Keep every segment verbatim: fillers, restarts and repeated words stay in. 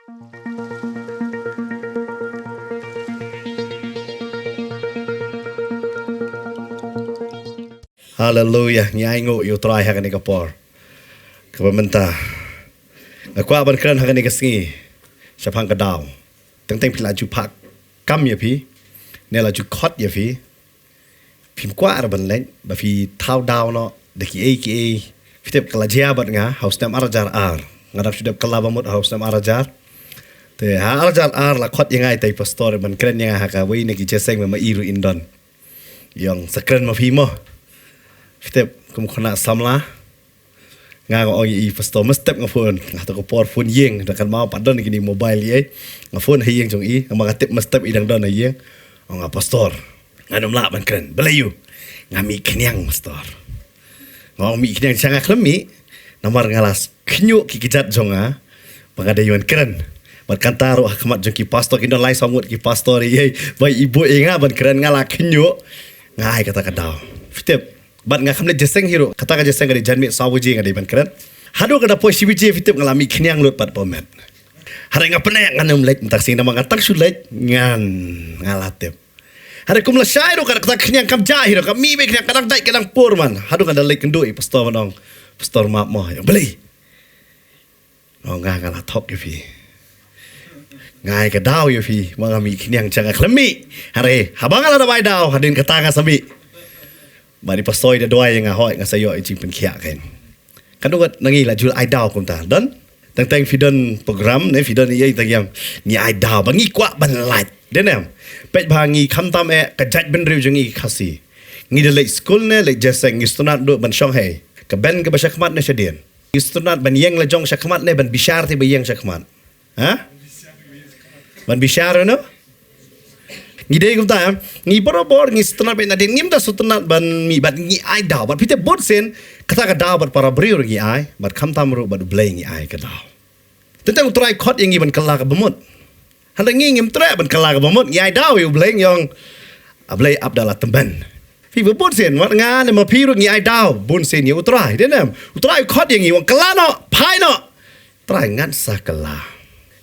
Haleluya, ngi ainguh ïa U Trai ha kane ka por. Kaba mynta nga kwah ban kren ha kane ka sngi shaphang ka daw. Teng teng phi la ju phah kam ïa phi, ne la ju khot ïa phi. Phim kwah ruh ban leit ba phi thaw daw noh da kiei kiei. Phi tip ka la jia bad nga ha u snem ar hajar ar. Nga dang shu dep kylla ba mut ha u snem ar hajar. Te ha ar hajar ar la khot ïa nga ïa i pastor ban kren ïa nga ha kawei na ki jingïaseng ba ma i ruh in don. Ïong sa kren ma phi mo. Phi tip kum khynnah samla. Nga nga ong ïa i pastor, mestep nga phone. Nga ha kato ka por phone ïing, da kan ma pat don kine mobile ïa. Nga phone ha ïing jong i, nga ma nga tip mestep i dang don ha ïing. Ong nga, "Pastor, ngan ym lah ban kren." "Balei ïoh?" "Nga mih khñiang, pastor." Nga ong, "Mih khñiang?" "Sha nga khlem mih. Namar nga la khñiuh ki kjat jong nga ba nga dei ban kren. Bad kata ruh ha khmat jong ki pastor, ki don lai saw ngut ki pastor ïa, ba i buh ïa nga ban kren, nga la khñiuh. Nga ai kata ka daw." Phi tip, bad nga khlem leit jingïaseng hi ruh. Kata ka jingïaseng ka dei janmiet saw baje nga dei ban kren. Haduh ka da poi shi baje, phi tip, nga la mih khñiang lut pat ba met. Hynrei nga pyneh ngan ym leit mynta ka sngi, namar nga tang shu leit ngan, nga la tip. Hynrei kum lashai ruh ka, kata ka khñiang kam jah hi ruh, ka mih beit khñiang, ka dang dait ka dang pur man. Haduh ka da leit kynduh ïa i pastor ban ong, "Pastor, map mo." "Ïa balei?" "Ong nga, nga la thok ïa phi. Nga ai ka daw ïa phi, ma nga mih khñiang, sha nga khlem mih. Hynrei haba nga la dep ai daw, hadien kata nga sa mih." Bad i pastor i da duwai ïa nga, hooid, nga sa ïoh ïa i jingpynkhiah kein. Katno ngut na ngi la ju ai daw kumta? Don? Teng teng phi don program ne, phi don ïa i tang ïa ngi ai daw ba ngi kwah ban lait. Dei ne em? Peit ba ngi khamtam eh ka jaitbynriew jong ngi Khasi. Ngi da leit skul ne, leit jingïaseng, ngi sngewtynnat duh ban shong hei? Ka ben kaba shakhmat ne shadien? Ngi sngewtynnat ban ïeng la jong shakhmat ne ban bishar te ba ïeng shakhmat? Ha? Ban bishar, no? Ngi dei kumta, eh? Ngi barabor ngi sngewtynnat ban, nadien ngim da sngewtynnat ban mih, bad ngi ai daw. Bad phi tip, bun sien kata ka daw bad para briew ruh ngi ai, bad khamtam ruh bad U Blei ngi ai ka daw. Teng teng U Trai khot ïa ngi ban kylla kaba mut. Hynrei ngi ngim treh ban kylla kaba mut, ngi ai daw ïa U Blei, ngi ong, "A Blei, ap da la tymmen." Phi ba bun sien, wat nga ne ma phi ruh ngi ai daw bun sien ïa U Trai, dei ne em? U Trai u khot ïa ngi, u ong, "Kylla noh, phai noh." Trai, ngan sa kylla.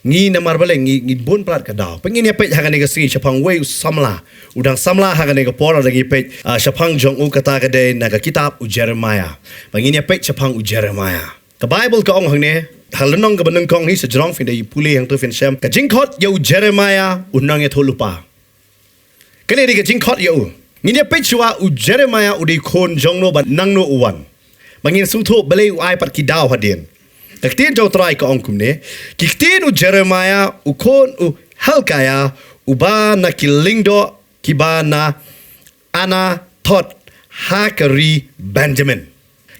Ngi namar balei ngi, ngi bun palat ka daw. Peit, ngin ïa peit ha kane ka sngi shaphang uwei u samla. U dang samla ha kane ka por, lada ngi peit, ah, shaphang jong u, kata ka dei na ka kitab u Jeremiah. Ba ngin ïa peit shaphang u Jeremiah. Ka Baibl ka ong hangne, ha lynnong kaba nyngkong hi sha jrong, phin da ïa pule hangto phin shem. Ka jingkhot ïa u Jeremiah u nongïathuhlypa. Kane dei ka jingkhot ïa u. Ngin ïa peit shuwa u Jeremiah u dei khun jong no bad nangno u wan. Ba ngin sngewthuh balei u ai pat ki daw hadien. Ka ktien jong U Trai ka ong kumne. Ki ktien u Jeremiah u khun u Hilkiah, uba na ki lyngdoh kiba na Anathoth ha ka ri Benjamin.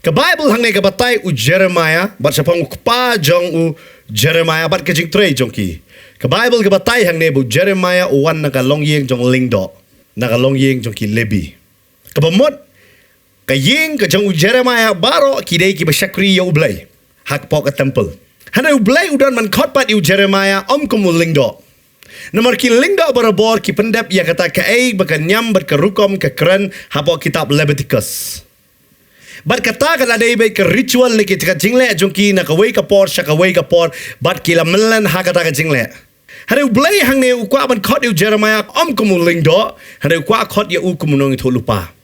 Ka Baibl hangne ka batai u Jeremiah, bad shaphang u kpa jong u Jeremiah, bad ka jingtrei jong ki. Ka Baibl ka batai hangne ba u Jeremiah u wan na ka longïing jong lyngdoh. Na ka longïing jong ki Lebi. Kaba mut, ka ïing ka jong u Jeremiah baroh ki dei kiba shakri ïa U Blei. Ha kpoh ka temple. Hynrei U Blei u don ban khot pat ïa u Jeremiah ym kum u lyngdoh. Namar ki lyngdoh barabor ki pyndep ïa kata kaei ba ka niam bad ka rukom ka kren hapoh kitab Leviticus. Bad kata ka la dei beit ka ritual ne ki, ka jingleh jong ki na kawei ka por sha kawei ka por, bad ki la mlien ha kata ka jingleh. Hynrei U Blei hangne u kwah ban khot ïa u Jeremiah ym kum u lyngdoh, hynrei u kwah khot ïa u kum u nongïathuhlypa.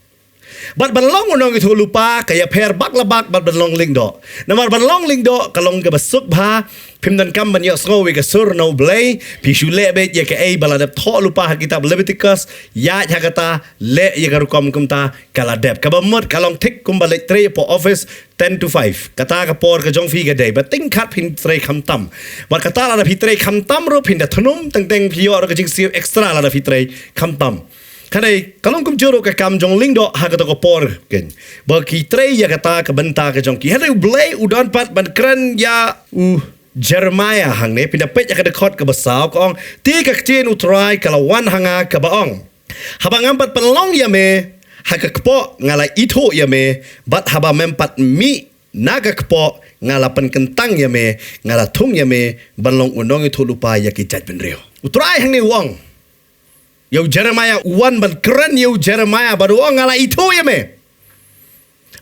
Bad ban long u nongïathuhlypa ka ïapher bak la bak bad ban long lyngdoh. Namar ban long lyngdoh ka long kaba suk bha, phim donkam ban ïohsngew ïa ka sur na U Blei, phi shu leh beit ïa kaei ba la dep thoh lypa ha kitab Leviticus, ïaid ha kata, leh ïa ka rukom kumta, ka la dep. Kaba mut ka long thik kumba leit trei hapoh office ten to five. Kata ka por ka jong phi ka dei ba tyngkhat phin trei khamtam. Bad kata lada phi trei khamtam ruh phin da thnum, teng teng phi ïoh ruh ka jingsiew extra lada phi trei khamtam. Hynrei ka long kumjuh ruh ka kam jong lyngdoh ha kata ka por kein. Ba ki trei ïa kata ka bynta ka jong ki. Hynrei U Blei u don pat ban kren ïa u Jeremiah hangne, phin da peit ïa ka dkhot kaba saw, ka ong, te ka ktien U Trai ka la wan ha nga kaba ong. Haba ngam pat pynlong ïa me ha ka kpoh nga la ithuh ïa me, bad haba mem pat mih na ka kpoh nga la pynkyntang ïa me, nga la thung ïa me ban long u nongïathuhlypa ïa ki jaitbynriew. U Trai hangne u ong ïa u Jeremiah, u wan ban kren ïa u Jeremiah bad u ong nga la ithuh ïa me.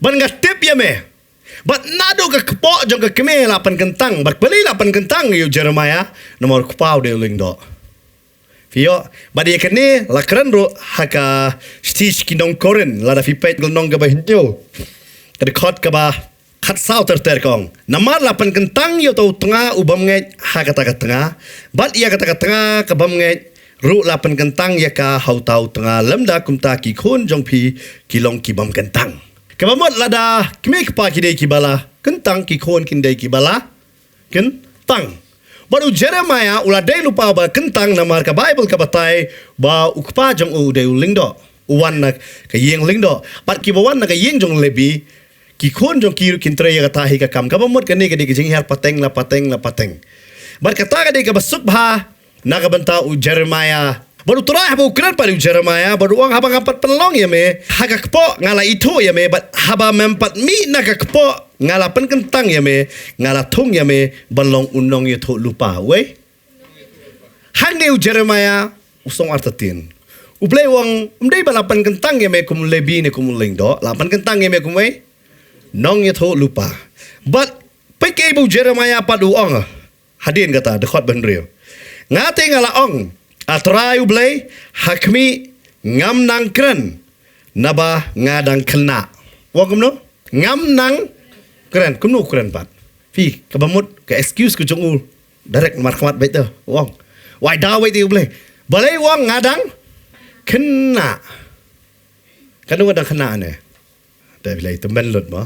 Bad nga tip ïa me. Bad naduh ka kpoh jong ka kmie la pynkyntang, bad balei la pynkyntang ïa u Jeremiah, namar u kpa u dei u lyngdoh. Phi ïoh, bad ïa kane la kren ruh ha ka shithi sha ki nong Korinth, lada phi peit ka lynnong kaba hynñiew, ka dkhot kaba khatsaw ter ter ka ong: Namar la pynkyntang ïa uta u tnga u bymngeit ha kata ka tnga, bad ïa kata ka tnga ka bymngeit ruh la pynkyntang ïa ka ha uta u tnga, lymda kumta ki khun jong phi ki long ki bymkyntang. Kaba mut lada kmie kpa ki dei kiba la kyntang, ki khun kin dei kiba la kyntang. Bad u Jeremiah u la dei lypa ba kyntang namar ka Baibl ka batai ba u kpa jong u u dei u lyngdoh, u wan na ka ïing lyngdoh. Bad kiba wan na ka ïing jong Lebi, ki khun jong ki ruh kin trei ïa kata hi ka kam. Kaba mut kane ka dei ka jinghiar pateng la pateng la pateng. Bad kata ka dei kaba suk bha na ka bynta u Jeremiah. Bad u Trai haba u kren pat ïa u Jeremiah, bad u ong, haba ngam pat pynlong ïa me ha ka kpoh, nga la ithuh ïa me, bad haba mem pat mih na ka kpoh, nga la pynkyntang ïa me, nga la thung ïa me ban long u nongïathuhlypa. Wei, hangne u Jeremiah u sngew artatien. U Blei u ong, ym dei ba la pynkyntang ïa me kum u Lebi ne kum u lyngdoh, la pynkyntang ïa me kum wei, nongïathuhlypa. Bad peit kaei ba u Jeremiah pat u ong hadien kata, dkhot ba hynriew: Nga te nga la ong, A Trai U Blei, ha khmih, ngam nang kren, naba nga dang khynnah. U ong kumno? Ngam nang kren. Kumno u kren pat? Phi, kaba mut ka excuse ka jong u, direct markhmat beit te u ong. Wai daw beit te U Blei. Balei u ong nga dang khynnah? Kano nga dang khynnah ne? Te phi la ïatymmen lut mo.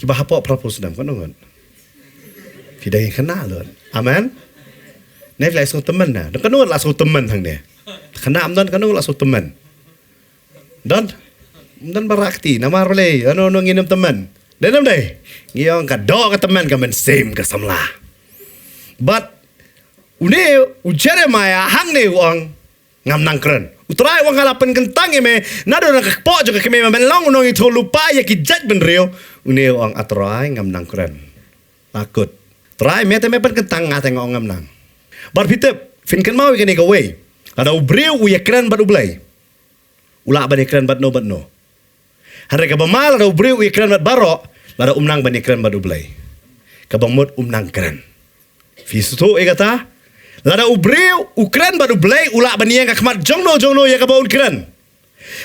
Kiba hapoh phra phew snem, kano ngut? Phi dang khynnah lut. Amen. Ne phi la ïasngewtymmen na? Don kano ngut la sngewtymmen hangne? Khynnah ym don, kano ngut la sngewtymmen? Don? Ym don ba rah kti, namar balei? Ano, ano ngin ym tymmen? Dei ne ym dei? Ngi ong ka doh ka tymmen ka mynsiem ka samla. Bad une u Jeremiah hangne u ong, ngam nang kren. U Trai u ong nga la pynkyntang ïa me naduh na ka kpoh jong ka kmie, ba men long u nongïathuhlypa ïa ki jaitbynriew. Une u ong, A Trai, ngam nang kren. La kut. Trai, me te me pynkyntang, nga te nga ong ngam nang. Bad phi tip, phin kynmaw ïa kane kawei. Lada u briew u ïakren bad U Blei, u lah ban ïakren bad no bad no. Hynrei kaba ma lada u briew u ïakren bad baroh, lada um nang ban ïakren bad U Blei, kaba mut um nang kren. Phi sngewthuh ïa kata? Lada u briew u kren bad U Blei, u lah ban ïeng ha khmat jongno jongno ïa kaba un kren.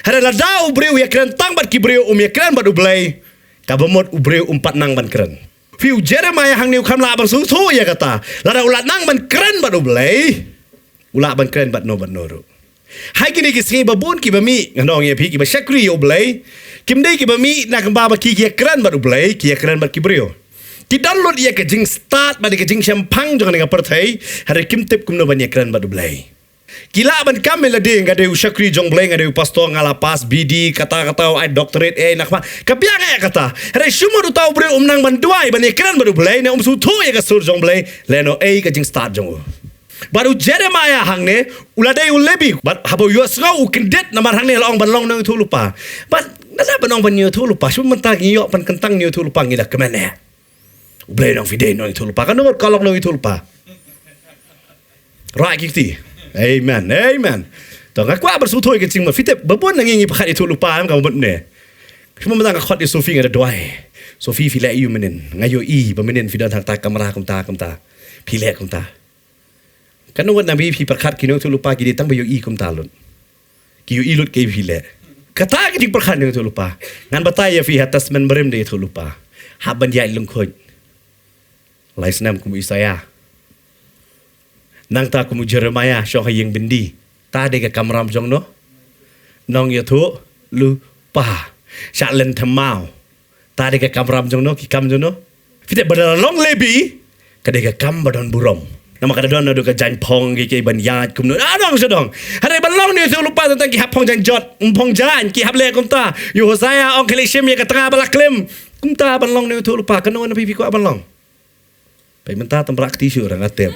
Hynrei lada u briew u ïakren tang bad ki briew, um ïakren bad U Blei, kaba mut u briew um pat nang ban kren. Phi, u Jeremiah hangne u kham lah ban sngewthuh ïa kata. Lada u lah nang ban kren bad U Blei, u lah ban kren bad no bad no ruh. Ha kine ki sngi ba bun kiba mih, nga ong ïa phi, kiba shakri ïa U Blei, kim dei kiba mih na ka bynta ba ki ïakren bad U Blei, ki ïakren bad ki briew. Ki don lut ïa ka jingstad bad ka jingshemphang jong kane ka pyrthei, hynrei kim tip kumno ban ïakren bad U Blei. Ki lah ban kam ïa lade, nga dei u shakri jong U Blei, nga dei u pastor, nga la pass B D, kata kata, ai doctorate, eh, na khmat. Ka biang eh kata. Hynrei shu mut uta u briew um nang ban duwai, ban ïakren bad U Blei, ne um sngewthuh ïa ka sur jong U Blei, lano ei ka jingstad jong u. Bad u Jeremiah hangne, u la dei u Lebi. Bad haba u ïohsngew u kyndit namar hangne la ong ban long nongïathuhlypa. Bad nada ban ong ban ïathuhlypa, shu mynta ngi ïoh pynkyntang nongïathuhlypa ngi da kmen eh. U Blei u ong phi dei nongïathuhlypa. Kano ngut ka long nongïathuhlypa? Rai ki kti. Amen. Amen. To nga kwah ban sngewthuh ïa ka jingmut. Phi tip ba bun na ngi ngi pyrkhat ïathuhlypa em, kaba mut ne. Shu mynta nga khot ïa Sophie, nga da duwai. Sophie, phi leh aiu mynnin? Nga ïohi ba mynnin phi don ha kata ka kamra kumta kumta. Phi leh kumta. Kano ngut na phi phi pyrkhat ki nongïathuhlypa ki dei tang ba ïohi kumta lut. Ki ïohi lut kaei ba phi leh. Kata ka jingpyrkhat nongïathuhlypa. Ngan batai ïa phi ha Testament Barim da ïathuhlypa. Hap ban ïaid lyngkhuid. Lai snem kum u Isaiah. Nangta kum u Jeremiah shong ha ïing byndi. Ta dei ka kamram jong no? Nongïathuhlypa. Shah lynthem maw. Ta dei ka kamram jong no, ki kam jong no? Phi tip ba da la long Lebi, ka dei ka kam ba don burom. Namar ka da don naduh ka jaiñ phong, ki, ki ban ïaid kumno. Ah, dang shu dang. Hynrei ban long nongïathuhlypa tang ki hap phong jaiñ jot, ym phong jaiñ, ki hap leh kumta. U Hosea ong khie leit shim ïa ka tnga ba la klim. Kumta ban long nongïathuhlypa, kano na phi phi kwah ban long? Peit mynta tang ba rah kti shuh ra nga tip.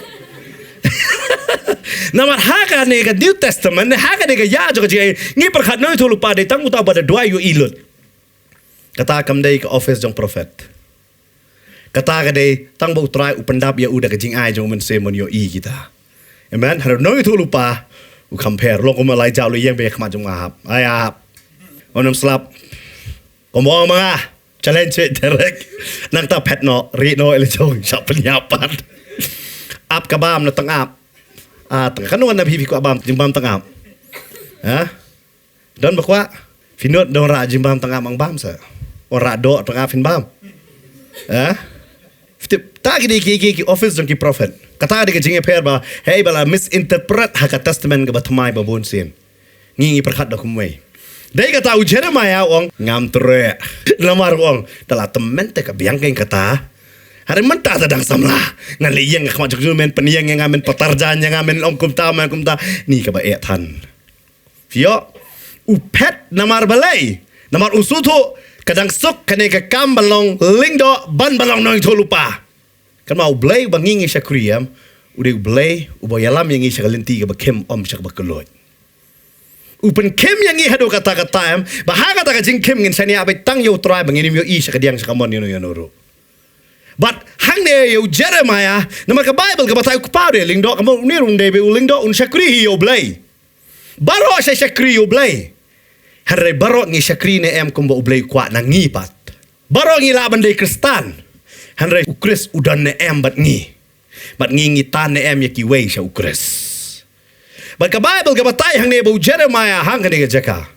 Namar ha kane ka New Testament, ha kane ka ïa jong ka jingïa, ngi pyrkhat nongïathuhlypa dei tang uta ba da duwai ïohi lut. Kata kam dei ka office jong prophet. Kata ka dei tang ba u Trai u pyndap ïa u da ka jingai jong u Mynsiem ban ïohi kita. Amen. Hynrei nongïathuhlypa u kham pher. Long kum u Elijah, u la ïeng beit ha khmat jong u Ahab. Ai Ahab, un ym slap. Kum u ong ma nga, Challenge direct. Nangta phet noh, ri noh, ïa la jong, sha pynïap pat. Ap ka bam na tang ap. Ah, tang kano na phi phi kwah bam, jingbam tang ap. Ha? Don ba kwah. Phi nud don rah jingbam tang ap, ong bam sa. Ong rah doh tang ap phin bam. Ha? Phi tip, ta ki dei ki, ki, ki office jong ki prophet. Kata dei ka jingïapher ba, hei ba la misinterpret ha ka testament kaba thymmai ba bun sien. Ngi ngi pyrkhat da kumwei. Dei kata u Jeremiah u ong ngam treh. Namar u ong, da la tymmen te ka biang kein kata. Hynrei mynta te dang samla. Ngan leh ïeng ha khmat jong u, men pynïeng ïa nga, men patar jan ïa nga, men ong kumta, men kumta. Ni kaba eh than. Phi ïoh, u phet namar balei? Namar u sngewthuh ka dang suk kane ka kam ba long lyngdoh ban ba long nongïathuhlypa. Kynmaw, u Blei uba ngi ngi shakri, em, u dei u Blei uba ïalam ïa ngi sha ka lynti kaba khim, ym sha kaba kylluid. U pynkhim ïa ngi haduh katta katta, em, ba ha kata ka jingkhim ngin shaniah beit tang ïa u Trai ba ngin ym ïohi sha ka diang sha ka mon ïano ïano ruh. Bad hangne ïa u Jeremiah, namar ka Baibl ka batai u kpa u dei lyngdoh, ka mut une ruh un dei beit u lyngdoh, un shakri hi ïa u Blei. Baroh sa shakri ïa u Blei. Hynrei baroh ngi shakri ne em kumba u Blei u kwah na ngi pat? Baroh ngi lah ban dei Khristan. Hynrei u Khrist u don ne em bad ngi? Bad ngi ngi tan ne em ïa kiwei sha u Khrist? Bad ka Baibl ka batai hangne ba u Jeremiah hang kane ka jaka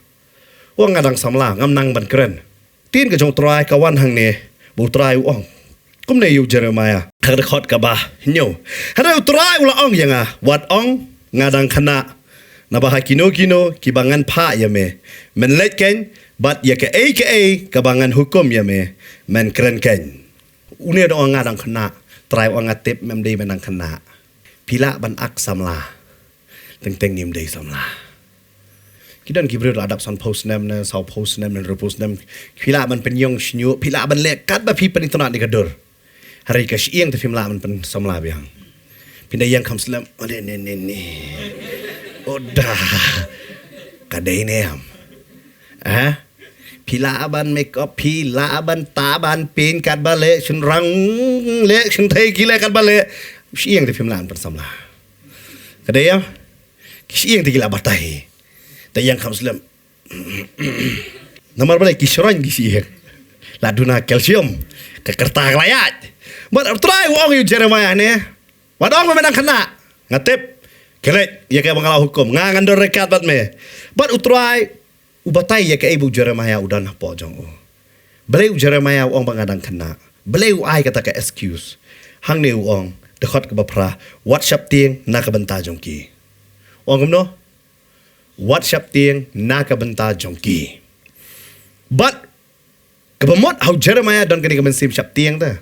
u ong nga dang samla, ngam nang ban kren. Ktien ka jong u Trai ka wan hangne ba u Trai u ong kumne ïa u Jeremiah ha ka dkhot kaba hynñiew. Hynrei u Trai u la ong ïa nga, wat ong nga dang khynnah. Naba ha kino kino kiba ngan phah ïa me, men leit kein, bad ïa kaei kaei kaba ngan hukum ïa me, men kren kein. Une u ong nga dang khynnah. Trai u ong nga tip mem dei me dang khynnah. Phi lah ban ak samla. Teng teng ngim dei samla. Ki don ki briew la dap sanphew snem ne sawphew snem ne hynriewphew snem. Phi lah ban pynïong shñiuh, phi lah ban leh katba phi pynitynnad ïa ka dur. Hynrei ka shyieng te phim lah ban pynsamla biang. Phin da ïeng kham slem. Oh, ne, ne, ne, ne. Oh, da. Ka dei ne em? Ha? Phi lah ban make up, phi lah ban tah ban pyn katba leh, shynrang leh, shynthei ki leh katba leh. Shyieng te phim lah ban pynsamla. Ka dei em? Ki shyieng te ki la batai. Da ïeng kham slem. Namar balei? Ki shroiñ ki shyieng. La duna calcium. Ka kyrta ka la ïaid. Bad u Trai u ong ïa u Jeremiah ne, wat ong me dang khynnah. Nga tip. Khlem ïa kaba nga la hukum, nga ngan don ryngkat bad me. Bad u Trai u batai ïa kaei ba u Jeremiah u don hapoh jong u. Balei u Jeremiah u ong ba nga dang khynnah? Balei u ai kata ka excuse? Hangne u ong, dkhot kaba phra, wat sheptieng na ka bynta jong ki. U ong kumno? Wat sheptieng na ka bynta jong ki. Bad kaba mut ha u Jeremiah don kane ka mynsiem sheptieng te.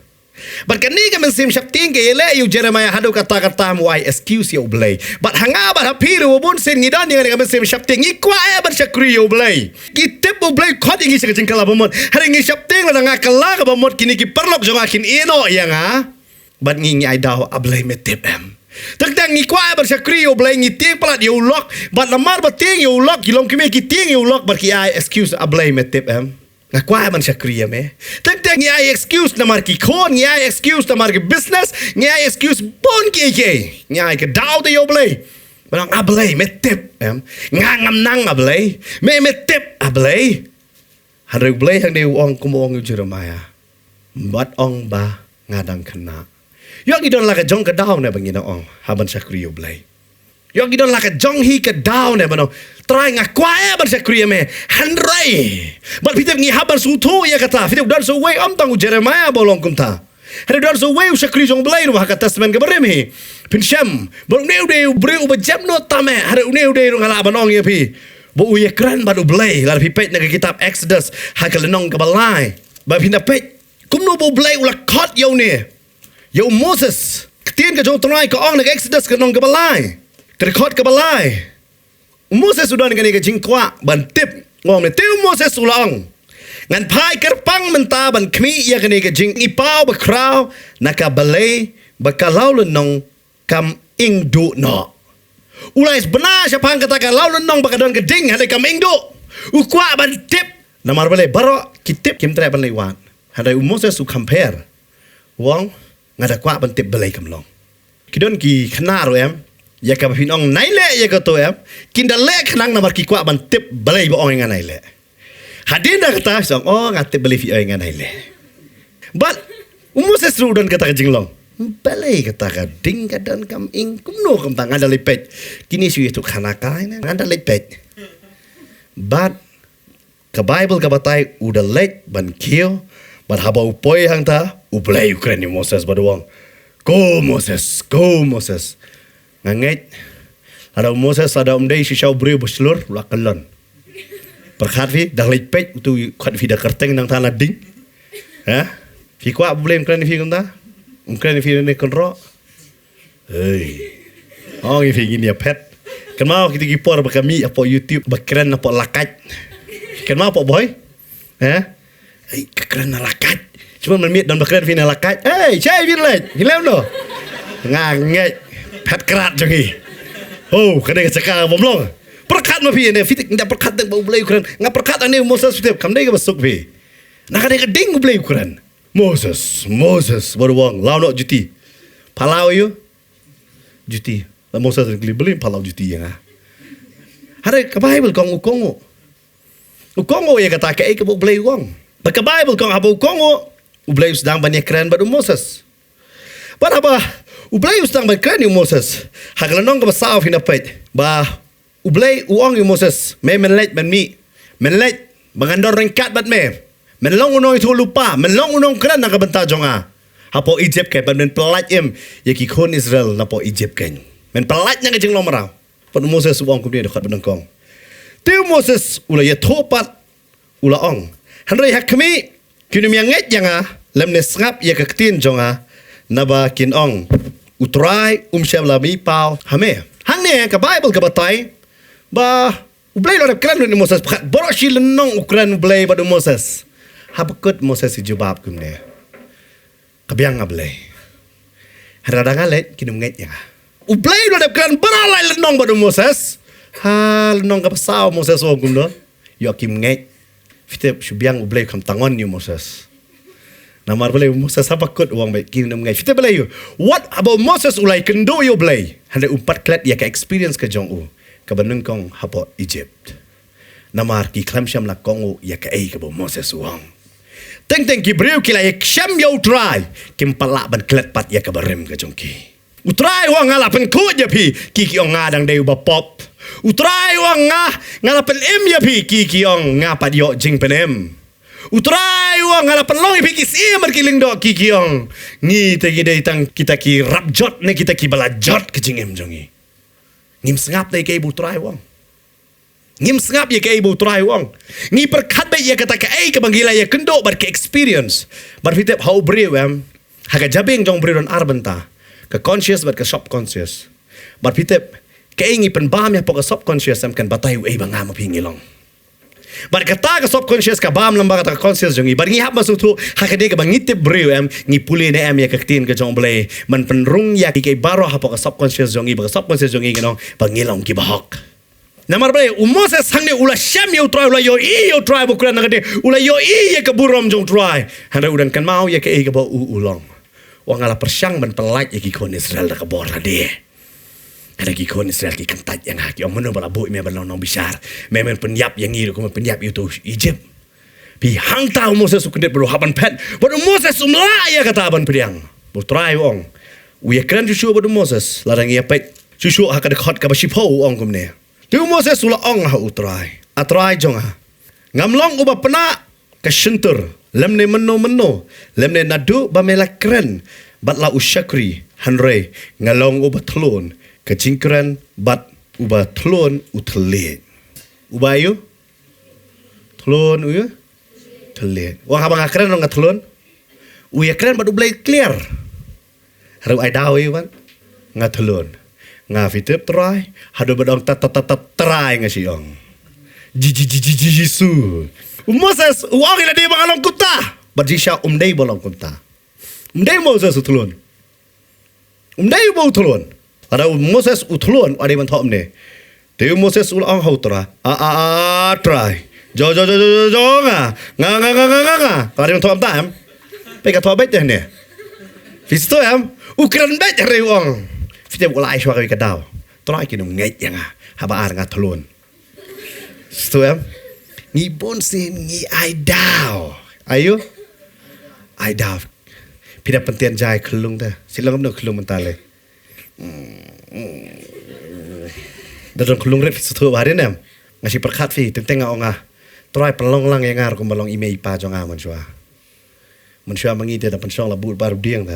Bad kane ka mynsiem sheptieng ka ïaleh ïa u Jeremiah haduh katta katta, u ai excuse ïa u Blei. Bad ha nga bad ha phi ruh bun sien ngi don ïa kane ka mynsiem sheptieng, ngi kwah eh ban shakri ïa u Blei. Ngi tip u Blei u khot ïa ngi sha ka jingkylla ba mut. Hynrei ngi sheptieng lada nga kylla kaba mut kine ki paralok jong nga kin ïeh noh ïa nga. Bad ngi ngi ai daw, a Blei me tip em? Teng teng ngi kwah eh ban shakri ïa u Blei, ngi tieng palat ïa u lok. Bad namar ba tieng ïa u lok, ki longkmie ki tieng ïa u lok bad ki ai excuse, a Blei me tip em? Nga kwah eh ban shakri ïa me. Teng teng ngi ai excuse namar ki khun, ngi ai excuse namar ki business, ngi ai excuse bun kiei kiei. Ngi ai ka daw te ïa u Blei. Ba ong, a Blei me tip em? Nga ngam nang, a Blei. Me me tip, a Blei. Hynrei u Blei hangne u ong kumba ong ïa u Jeremiah. Wat ong ba nga dang khynnah. Ïoh ngi don la ka jong ka daw ne ba ngin ong ha ban shakri ïa u Blei? Ïoh ngi don la ka jong hi ka daw ne ban ong, Trai nga kwah eh ban shakri ïa me. Hynrei bad phi tip ngi hap ban sngewthuh ïa kata. Phi tip don sa uwei, ym tang u Jeremiah ba u long kumta. Hynrei don sa uwei u shakri jong u Blei ruh ha ka Testament kaba rim hi. Phin shem ba une u dei u briew uba jemnud tam eh. Hynrei une u dei ruh nga lah ban ong ïa phi ba u ïakren bad u Blei. Lada phi peit na ka kitab Exodus ha ka lynnong kaba lai, ba phin da peit kumno ba u Blei u la khot ïa une, ïa u Moses. Ktien ka jong u Trai ka ong na ka Exodus ka lynnong kaba lai, ka dkhot kaba lai. U Moses u don kane ka jingkwah ban tip. Ong ne, te u Moses u la ong, ngan phai kyrpang mynta ban khmih ïa kane ka jingïapaw bakhraw na ka balei ba ka law lynnong kam ingduh noh. U la ïa bna shaphang kata ka law lynnong ba ka don ka ding, hynrei kam ingduh. U kwah ban tip. Namar balei? Baroh ki tip, kim treh ban leit wad. Hynrei u Moses u kham pher. U ong, nga da kwah ban tip balei kam long. Ki don ki khynnah ruh em, ïa kaba phin ong nai leh ïa kato em, kin da leh khnang namar ki kwah ban tip balei ba ong ïa nga nai leh. Hadien da kata, song, oh, nga tip balei phi oi ngan ai leh. But u Moses ruh u don kata ka jinglong. Balei kata ka ding ka don kam ing kumno kumta, nga da leit peit. Kine shu ïathuh khana kai ne, nga da leit peit. But ka Bible ka batai u da leit ban kiew, but haba u poi hangta, U Blei u kren ïa u Moses bad u ong, "Ko Moses, ko Moses." Nga ngeit. Lada u Moses, lada um dei shisha u briew ba shlur, u la kyllon. Pyrkhat phi, dang leit peit, utu u khot phi da kyrteng nangta na ding. Ha? Phi kwah ba U Blei um kren ïa phi kumta? Um kren ïa phi ne kynroh? Hei. Ong ïa phi ngin ïa phet. Kynmaw kita ki por ba ka mih hapoh YouTube, ba kren hapoh lakait. Kynmaw hapoh bhoi? Ha? Ei, ka kren na lakait. Shu man mynmiet don ba kren phi na lakait. Ei, shai phi leit. Phi lem no. Nga ngeit. Phet krat jong ngi. Oh, ka dei ka jaka bym long. Pyrkhat ma phi ne, phi tip, nga pyrkhat tang ba U Blei u kren. Nga pyrkhat hangne u Moses, phi tip, kam dei kaba suk phi. Na ka dei ka ding U Blei u kren. Moses, Moses, bad u ong, law noh juti. Pha law ïa u? Juti. La Moses ring kylli, balei pha law juti ïa nga? Hynrei ka Bible ka ong u kohnguh. U kohnguh ïa kata kaei kaba U Blei u ong. Bad ka Bible ka ong haba u kohnguh, U Blei u sdang ban ïakren bad u Moses. Bad haba U Blei u sdang ban kren ïa u Moses, ha ka lynnong kaba saw phin ïa peit ba U Blei u ong ïa u Moses, "Me men leit ban mih. Men leit ba ngan don ryngkat bad me. Men long u nongïathuhlypa, men long u nongkren na ka bynta jong nga. Hapoh Egypt keiñ, bad men pyllait im ïa ki khun Israel napoh Egypt keiñ. Men pyllait na ka jinglong mraw." Bad u Moses u ong kumne, dkhot ba nyngkong. Te u Moses u la ïathuh pat, u la ong, "Hynrei ha khmih, kin ym ïa ngeit ïa nga, lymne sngap ïa ka ktien jong nga, naba kin ong, U Trai um shym la mih paw ha me." Hangne ka Bible ka batai ba U Blei u la dep kren lut ïa u Moses, pyrkhat baroh shi lynnong u kren U Blei bad u Moses. Haba kut Moses i jubab kumne, "Ka biang nga Blei. Hynrei lada nga leit, kin ym ngeit ïa nga." U Blei u la dep kren baroh lai lynnong bad u Moses. Ha lynnong kaba saw Moses u ong kumno? "Ïoh kim ngeit." Phi tip, shu biang U Blei u kham tang on ïa u Moses. Namar balei? U Moses haba kut u ong ba kin ym ngeit. Phi tip balei? Wat haba u Moses u la ïakynduh ïa U Blei, hynrei um pat klet ïa ka experience ka jong u kaba nyngkong hapoh Egypt. Namar ki khlem shym la kohnguh ïa kaei kaba u Moses u ong. Teng teng ki briew ki la ïashem ïa U Trai, kim pat lah ban klet pat ïa ka barim ka jong ki. U Trai u ong, "Nga la pynkhuid ïa phi," ki ki ong, "Nga dang dei uba pop." U Trai u ong, "Nga, nga la pynim ïa phi," ki ki ong, "Nga pat ïoh jingpynim." U Trai u ong, "Nga la pynlong ïa phi ki syiem bad ki lyngdoh," ki ki ong, "Ngi te ngi dei tang kita ki rap jot ne kita kiba la jot ka jingim jong ngi." Ngim sngap ïa kaei ba U Trai u ong. Ngim sngap ïa kaei ba U Trai u ong. Ngi pyrkhat beit ïa kata kaei kaba ngi la ïakynduh bad ka experience. Bad phi tip ha u briew em, ha ka jabieng jong u briew don ar bynta. Ka conscious bad ka subconscious. Bad phi tip, kaei ngi pynbam ïa hapoh ka subconscious em kan batai uei ba nga ma phi ngi long. Bad kata ka subconscious ka bam lyngba kata ka conscious jong ngi. Bad ngi hap ban sngewthuh, ha ka dei kaba ngi tip briew em, ngi pule ne em ïa ka ktien ka jong U Blei. Ban pynrung ïa kiei kiei baroh hapoh ka subconscious jong ngi, ba ka subconscious jong ngi kan ong ba ngi long kiba hok. Namar balei? U Moses hangne u la shem ïa U Trai, u la ïohi ïa U Trai ba u kren na ka dei, u la ïohi ïa ka burom jong U Trai. Hynrei u dang kynmaw ïa kaei kaba u u long. U ong, "Nga la pyrshang ban pyllait ïa ki khun Israel da ka bor lade. Hynrei ki khun Israel ki kyntait ïa nga, ki ong, 'Mano ba la buh ïa me ban long nongbishar? Me men pynïap ïa ngi ruh kumba pynïap ïa uto u Egypt.'" Phi, hangta u Moses u kyndit bad u hap ban phet. Bad u Moses um lah ïa kata ban pdiang. U Trai u ong, u ïakren shuh shuh bad u Moses, lada ngi ïa peit shuh shuh ha ka dkhot kaba shiphew u ong kumne. Te u Moses u la ong ha U Trai, "A Trai jong nga, ngam long uba pnah ka shyntur, lymne mynno mynno, lymne naduh ba me la kren bad la u shakri, hynrei nga long uba thlun ka jingkren bad uba thlun u thylliej." Uba ïu? Thlun u ïu? Thylliej. Wan, haba nga kren ruh nga thlun. U ïakren bad U Blei clear. Hynrei u ai daw ïa u ban, "Nga thlun. Nga, phi tip Trai, haduh ba dang tat tat tat tat Trai nga shu ong, 'Ji, ji, ji, ji, ji, Jisu.'" U Moses u ong ïa lade ba nga long kumta. Bad jingshisha um dei ba long kumta. Um dei u Moses u thlun. Um dei uba u thlun. Lada u Moses u thlun, u dei ban thoh kumne. Te u Moses u la ong ha U Trai, "A, a, a, Trai. Jo, jo, jo, jo, jo, jo, nga. Nga, nga, nga, nga, nga, nga." Ka dei ban thoh kumta em? Peit, ka thoh beit te hangne. Phi sngewthuh em? U kren beit, hynrei u ong. Phi tip u la ai shuwa kawei ka daw. "Trai, kin ym ngeit ïa nga haba ar nga thlun." Sngewthuh em? Ngi bun sien ngi ai daw. Ayo? Ai daw. Phi da pyntian jai khlung te. Shilong kumno khlung mynta le. Da don khlung rit phi sngewthuh bha ne em. Nga shu pyrkhat phi, teng teng nga ong nga, Trai pynlong lang ïa nga ruh kumba long i mei i pa jong nga mynshuwa. Mynshuwa ma ngi te da pynshong la bud ba ruh dieng te.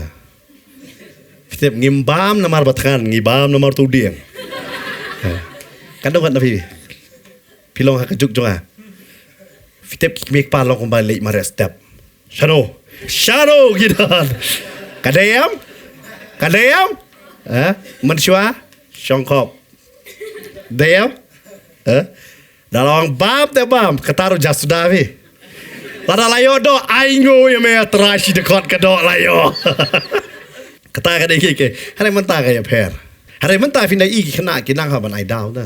Phi tip ngim bam namar ba thngan, ngi bam namar tu dieng. Ka dong kat na phi. Phi long ha ka juk jong nga. Phi tip ki kmie ki kpa long kumba leit mareh step. Shano? Shano ki don? Ka dei em? Ka dei em? Eh? Mynshuwa? Shongkop. Dei em? Eh? Da long bam te bam, kata ruh ja suda phi. Lada la ïoh doh, ainguh ïa me Trai shi dkhot ka doh la ïoh. Kata ka dei ki, ki. Hynrei mynta ka ïapher. Hynrei mynta phin da i ki khynnah ki nang ha ban ai daw da.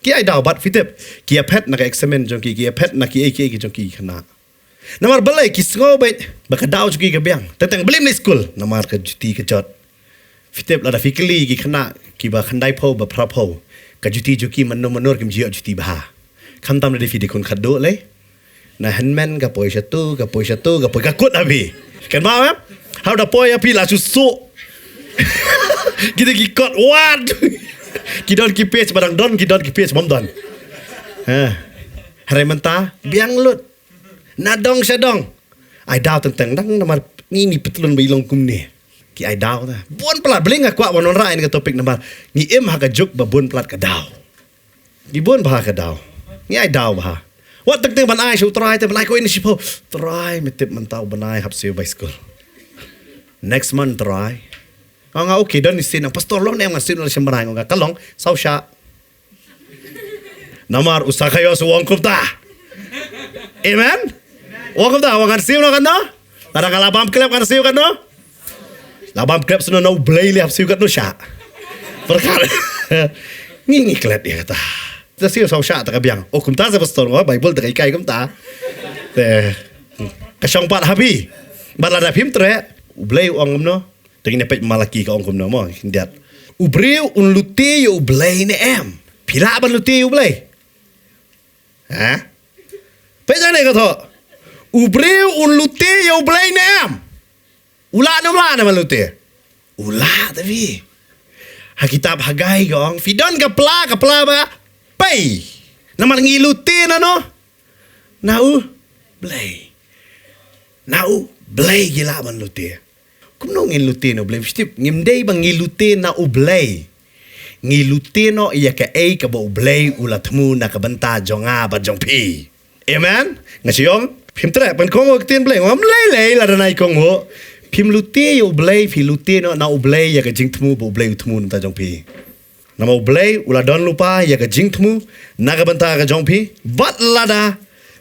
Ki ai daw bad phi tip, ki ïaphet na ka eksamin jong ki, ki ïaphet na kiei kiei ki jong ki ki khynnah. Namar balei? Ki sngew beit ba ka daw jong ki ka biang. Teng teng balei ym leit skul? Namar ka juti ka jot. Phi tip lada phi kylli ki khynnah kiba khyndaiphew bad phraphew, ka juti jong ki mynno mynno kim ju ïoh juti bha. Khamtam lada phi dei khun khatduh lei. Na hynmen ka poi shatu, ka poi shatu, ka poi ka kut ha phi. Kynmaw em? Haba da poi ha phi la shu suk. Kita ki kot wat. Ki don ki page ba dang don, ki don ki page bym don. Ha. Hynrei mynta biang lut. Na dong sha dong. Ai daw teng teng dang namar ngi ni pytlun ba i long kumne. Ki ai daw ta. Bun palat, balei nga kwah ban wanrah ïa kane ka topic namar ngi im ha ka juk ba bun palat ka daw. Ngi bun bha ka daw. Ngi ai daw bha. Wat teng teng ban ai sha u Trai te, ban ai ko ine shiphew. Trai, me tip mynta u bnai hap siew baiskul. Next month, Trai. Nga ong, okay, don i sien, pastor, long ne em ngan siew noh sha Mawlai? Nga ong, ka long, saw shah. Namar u Sakaios u ong kumta. Amen. U ong kumta, u ong ngan siew noh katno? Lada nga la bam klep ngan siew katno? La bam klep sno na U Blei lei hap siew katno shah. Pyrkhat. Ngi ngi klet ïa kata. Te siew saw shah te ka biang. Oh, kumta sa pastor, nga Bible te ka hikai kumta. Te ka shong pat ha phi. Bad lada phim treh, U Blei u ong kumno? Te ngin ïa peit Malaki ka ong kumno mo, khyndiat. U briew un lute ïa U Blei ne em? Phi lah ban lute ïa U Blei? Ha? Peit hangne ka thoh. U briew un lute ïa U Blei ne em? U lah ne um lah ne ban lute? U lah te phi. Ha kitab Hagai ka ong, phi don ka pla, ka pla ba pei. Namar ngi lute na no? Na U Blei. Na U Blei ngi lah ban lute. Kumno ngin lute na U Blei? Phi tip, ngim dei ba ngi lute na U Blei. Ngi lute noh ïa kaei kaba U Blei u la thmu na ka bynta jong nga bad jong phi. Amen. Nga shu ong, phim treh, pynkohnguh ktien Blei, ngam lei lei lada nai kohnguh. Phim lute ïa U Blei, phi lute noh na U Blei ïa ka jingthmu ba U Blei u thmu na bynta jong phi. Namar U Blei u la don lypa ïa ka jingthmu na ka bynta ka jong phi. Bad lada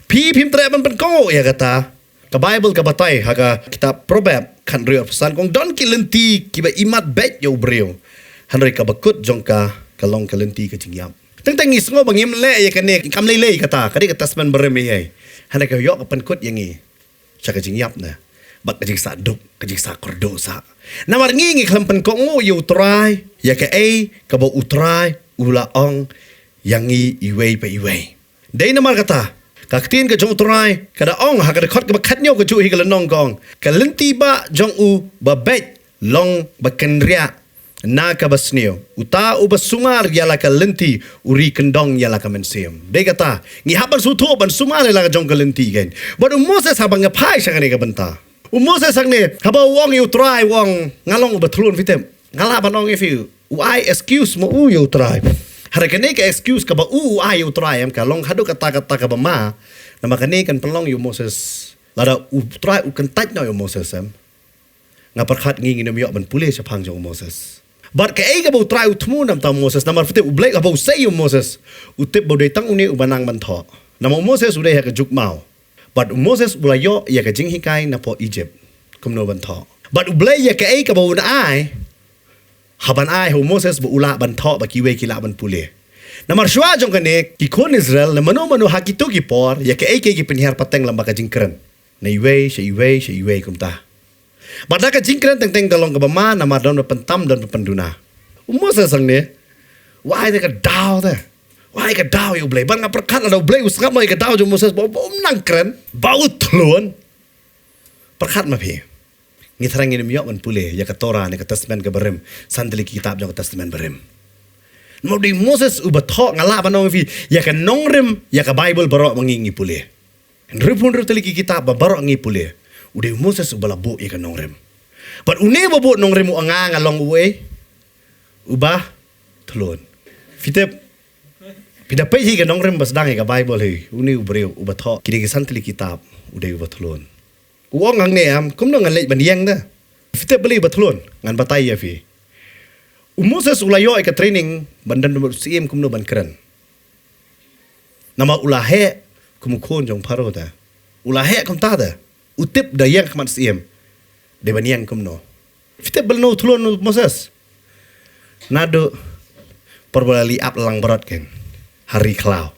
phi phim treh ban pynkohnguh ïa kata, ka Bible ka batai ha ka kitab Proverb khathynriew arphew san ka ong, don ki lynti kiba imat beit ïa u briew, hynrei kaba kut jong ka ka long ka lynti ka jingïap. Teng teng ngi sngew ba ngim leh ïa kane, kam lei lei kata, ka dei ka testament barim ïa. Hynrei ka ïoh ka pynkut ïa ngi sha ka jingïap ne, bad ka jingsah duk, ka jingsah kyrduh sah. Namar ngi ngi khlem pynkohnguh ïa U Trai ïa kaei kaba U Trai u la ong ïa ngi iwei pa iwei. Dei namar kata, ka ktien ka jong U Trai ka da ong ha ka dkhot kaba khathynñiew ka juh hi ka lynnong ka ong, ka lynti ba jong u ba beit long ba kynriah na kaba sniew. Uta uba sumar ïa la ka lynti u ri kyndong ïa la ka mynsiem. Dei kata, ngi hap ban sngewthuh ban sumar ïa la ka jong ka lynti kein. Bad u Moses haba nga phai sha kane ka bynta, u Moses hangne haba u ong ïa U Trai u ong, nga long uba thlun, phi tip. Nga lah ban ong ïa phi, u ai excuse mo u ïa U Trai. Hynrei kane ka excuse kaba u u ai ïa U Trai em, ka long haduh katta katta kaba ma. Namar kane kan pynlong ïa u Moses, lada U Trai u kyntait noh ïa u Moses em, nga pyrkhat ngi ngin ym ïoh ban pule shaphang jong u Moses. Bad kaei kaba U Trai u thmu na bynta u Moses, namar phi tip U Blei haba u sei ïa u Moses, u tip ba u dei tang une uba nang ban thoh. Namar u Moses u dei ha ka juk maw. Bad u Moses u la ïoh ïa ka jinghikai napoh Egypt kumno ban thoh. Bad U Blei ïa kaei kaba un ai, ha ban ai ha u Moses ba u lah ban thoh, ba kiwei ki lah ban pule. Namar shuwa jong kane, ki khun Israel ne mano mano ha kito ki por, ïa kaei kaei ki pynhiar pateng lem bad ka jingkren. Na iwei sha iwei sha iwei kumta. Bad da ka jingkren teng teng ka long kaba ma, namar don ba pyntam, don ba pynduna. U Moses hangne u ai da ka daw te. Wai ka daw ïa u Blei. Ban nga pyrkhat la da u Blei u sngap noh ïa ka daw jong u Moses ba um nang kren, ba u thlun. Pyrkhat ma phi. Ngi thrang ngin ym ïoh ban pule ïa ka Torah ne ka Testament ka barim, san tylli ki kitab jong ka Testament barim. Namar u dei u Moses uba thoh, nga lah ban ong ïa phi, ïa ka nongrim ïa ka Bible baroh ma ngi ngi pule. Hynriewphew hynriew tylli ki kitab ba baroh ngi pule. U dei u Moses uba la buh ïa ka nongrim. Bad une uba buh nongrim u ong nga nga long uei? Uba thlun. Phi tip, phi da peit hi ka nongrim ba sdang ïa ka Bible hi. Une u briew uba thoh kine ki san tylli kitab u dei uba thlun. U ong hangne em, kumno ngan leit ban ïeng da? Phi tip balei uba thlun? Ngan batai ïa phi. U Moses u la ïoh ïa ka training ban don bad u syiem kumno ban kren. Namar u la heh kum u khun jong Pharaoh te. U la heh kumta te. U tip da ïeng khmat syiem. Dei ban ïeng kumno. Phi tip balno u thlun u Moses? Naduh por ba u la leit ap langbrot kein ha ri khlaw.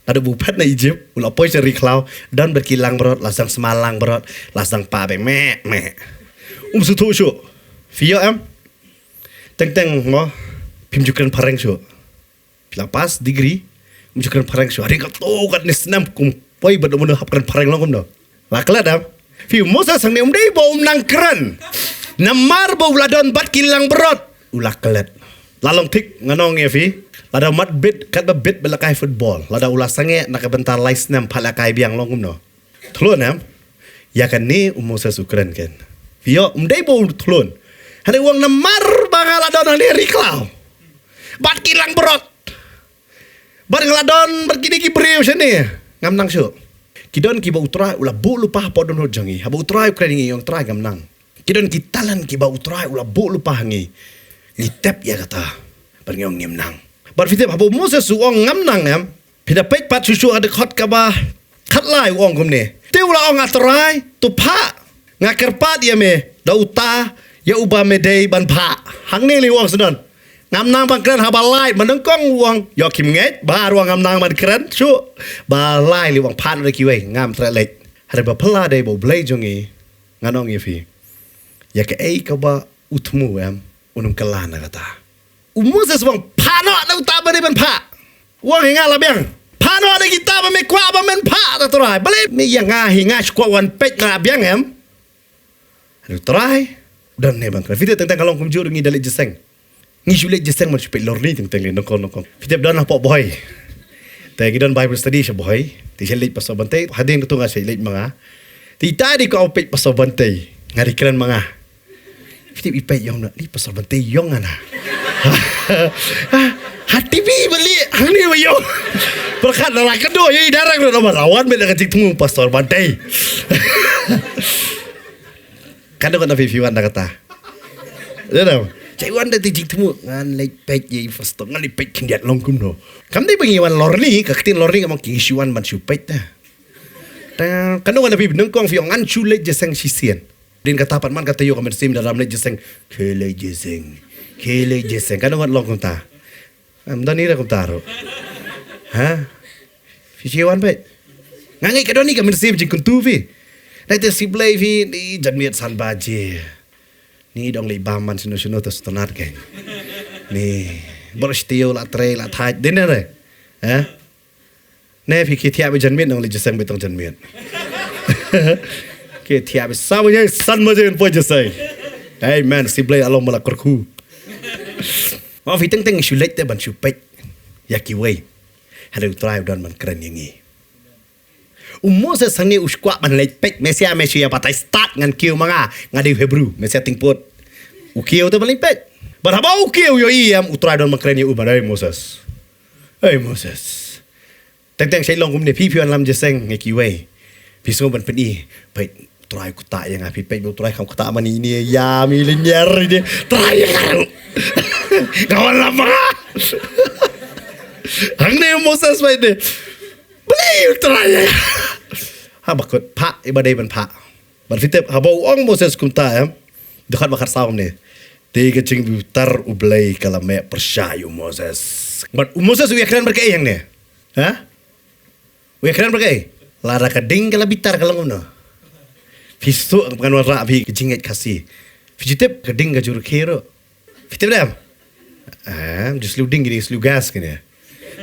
Naduh ba u phet na Egypt, u la poi sha ri khlaw, don bad ki langbrot, la sdang sma langbrot, la sdang pah beit meh meh. Um sngewthuh shuh. Phi ïoh em? Teng teng mo, phim ju kren phareng shuh. Phi la pass degree, um ju kren phareng shuh. Hadien kato katne snem kum poi bad um hap kren phareng long kumno. La klet em? Phi, u Moses hangne um dei ba um nang kren. Namar ba u la don bad ki langbrot, u la klet. La long thik, ngan ong ïa phi. Lada mat bit, katba bit ba la kai football. Lada u la sangeh na ka bynta lai snem, pha la kai biang long kumno. Thlun em? Ïa kane u Moses u kren kein. Phi ïoh, um dei ba u thlun. Hynrei u ong namar ba nga la don hangne ri khlaw. Bad ki langbrot. Bad nga la don bad kine ki briew shane. Ngam nang shuh. Ki don kiba u Trai u la buh lypa hapoh dohnud jong ngi. Haba u Trai u kren ïa ngi, ong Trai ngam nang. Ki don ki talent kiba u Trai u la buh lypa ha ngi. Ngi tep ïa kata. Bad ngi ong ngim nang. Bad phi tip haba u Moses u ong ngam nang em? Phi da peit pat shuh shuh ha dkhot kaba khatlai u ong kumne. Te u la ong, A Trai, to phah. Nga kyrpad ïa me da uta ïa uba me dei ban phah. Hangne lei u ong sdang. Ngam nang ban kren haba lait, ba nyngkong u ong ïoh khim ngeit, ba ar u ong ngam nang ban kren shuh. Ba lai lei u ong phah noh da kiwei, ngam treh leit. Hynrei ba phylla dei ba u Blei jong ngi, ngan ong ïa phi. Ïa kaei kaba u thmu em, un ym kylla na kata. U Moses u ong phah noh da uta ba dei ban phah. U ong hi nga la biang. Phah noh da kita ba me kwah ba men phah, A Trai. Balei me ïa nga hi, nga shu kwah wan peit na biang em? Hynrei u Trai u don ne ban kren. Phi tip teng teng ka long kumjuh ruh ngi da leit jingïaseng. Ngi shu leit jingïaseng ban shu peit lorni teng teng lei nyngkong nyngkong. Phi tip don hapoh Bhoi. Te ngi don Bible study sha Bhoi. Te shu leit Pastor Bantei. Hadien katu nga shu leit ma nga. Te ita dei ka ong peit Pastor Bantei. Nga dei kren ma nga. Phi tip i peit ïong na. Lei Pastor Bantei ïong nga na. Ha T V ba lei hangne ba ïong. Pyrkhat na la ka do ïa i direct na ma rawan me na ka jingthmu Pastor Bantei. Ka dei ka na phi phi wan da kata. Ïa dam. Chai wan da te jingthmu ngan leit peit ïa i Pastor, ngan leit peit khyndiat long kumno. Kam dei ba ngi wan lorni, ka ktien lorni ka ong ki shu wan ban shu peit ta. Ta, ka dei ka na phi nyngkong phi ong ngan shu leit jingïaseng shisien. Dien kata pat man kata ïoh ka mynsiem da ram leit jingïaseng. Khie leit jingïaseng. Khie leit jingïaseng. Ka dei ka long kumta. Em, don ïa kumta ruh. Ha? Phi shu wan peit. Nga ngeit ka don ïa ka mynsiem jingkyntu phi. Nai te shu blei phi ni janmiet san baje. Ni dang leit bam man sino sino te sngewtynnat kein. Ni baroh shi taïew la trei la thait dei ne re. Ha? Ne phi khie thiah beit janmiet, nang leit jingïaseng beit tang janmiet. Khie thiah beit saw baje, san baje poi jingïaseng. Amen. Shu blei along ba la kyrkhu. Ma phi teng teng shu leit te ban shu peit ïa kiwei. Hynrei u Trai u don ban kren ïa ngi. U Moses hangne u shu kwah ban leit peit, Mesia, Mesia, batai stad ngan kiew ma nga, nga dei u Hebru, Mesia tyngput. U kiew te ban leit peit. Bad haba u kiew ïohi em, u Trai don ban kren ïa u, bad ei Moses. Ei Moses. Teng teng shait long kumne, phi phi wan lam jingïaseng ïa kiwei. Phi sngew ban pyni, peit u Trai u ktah ïa nga, phi peit ba u Trai kam ktah mane ine ïa mi lynñiar ine, Trai ïa nga. Nga wan lam ma nga. Hangne u Moses peit ne. Balei u Trai ïa nga? Ha ba kut phah, i ba dei ban phah. Bad phi tip, haba u ong Moses kumta em. Dkhot ba khatsaw kumne. Te ka jingbitar u Blei ka la meh pyrshah ïa u Moses. Bad u Moses u ïakren bad kaei hangne? Ha? U ïakren bad kaei? Lada ka ding ka la bitar ka long kumno? Phi suk ngan wanrah phi ka jingngeit Khasi. Phi ju tip ka ding ka ju rkhie ruh. Phi tip dem? Ah, ju sliew ding kine, sliew gas kine.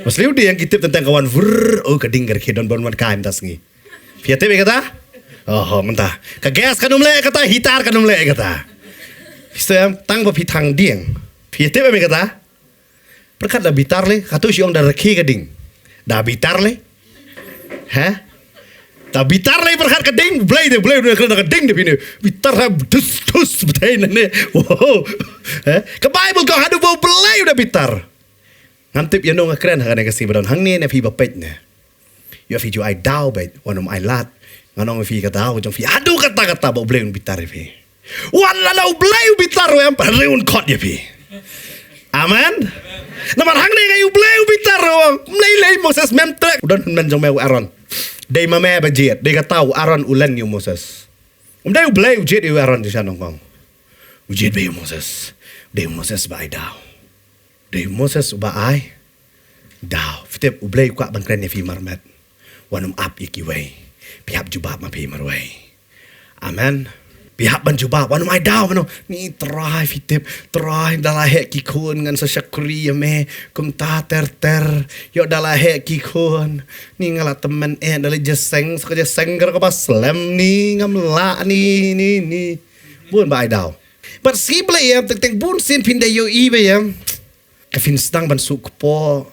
Mostly u ding ki tip tang tang ka wan vur, oh, ka ding ka rkhie don ban wan kai mynta sngi. Phi tip ïa kata? Oh, mynta. Ka gas kan ym leh kata, heater kan ym leh kata. Phi tip em, tang ba phi thang ding. Phi tip em ïa kata? Pyrkhat da bitar lei, katu shi ong da rkhie ka ding. Da bitar lei. Ha? Da bitar lei pyrkhat ka ding, Blei de, Blei de, ka ding de phi ne. Bitar ha, dus, dus, btei ne. Wow. Ha? Ka Bible ka haduh ba Blei da bitar. Ngam tip ïano nga kren ha kane ka sngi ba don hangne ne phi ba peit ne. Ïoh phi ju ai daw beit, wan ym ai lad. Ngan ong phi ka daw jong phi. Haduh katta katta ba U Blei un bitar ïa phi. Wan lada U Blei u bitar ruh em, pat ruh un khot ïa phi. Amen. Namar hangne nga ïoh U Blei u bitar ruh. Mlei lei Moses mem trek. U don hynmen jong me u Aaron. Dei ma me ba jied, dei kata u Aaron u len ïa u Moses. Um dei U Blei u jied ïa u Aaron jong sha nyngkong. U jied beit ïa u Moses. Dei u Moses ba ai daw. Dei u Moses uba ai daw. Phi tip U Blei u kwah ban kren ïa phi marmet. Wan ym ap ïa kiwei. Phi hap jubab ma phi marwei. Amen. Phi hap ban jubab. Wan ym ai daw mano. Ni Trai phi tip. Trai da la heh ki khun ngan sa shakri ïa me. Kumta ter ter. Ïoh da la heh ki khun. Ni nga la tymmen eh da la jeseng. Sa ka jeseng ka kaba slem ni ngam lah ni ni ni. Bun ba ai daw. Bad sngi Blei ïa teng teng bun sien phin da ïohi ba ïa. Ka phin sdang ban suk kpoh.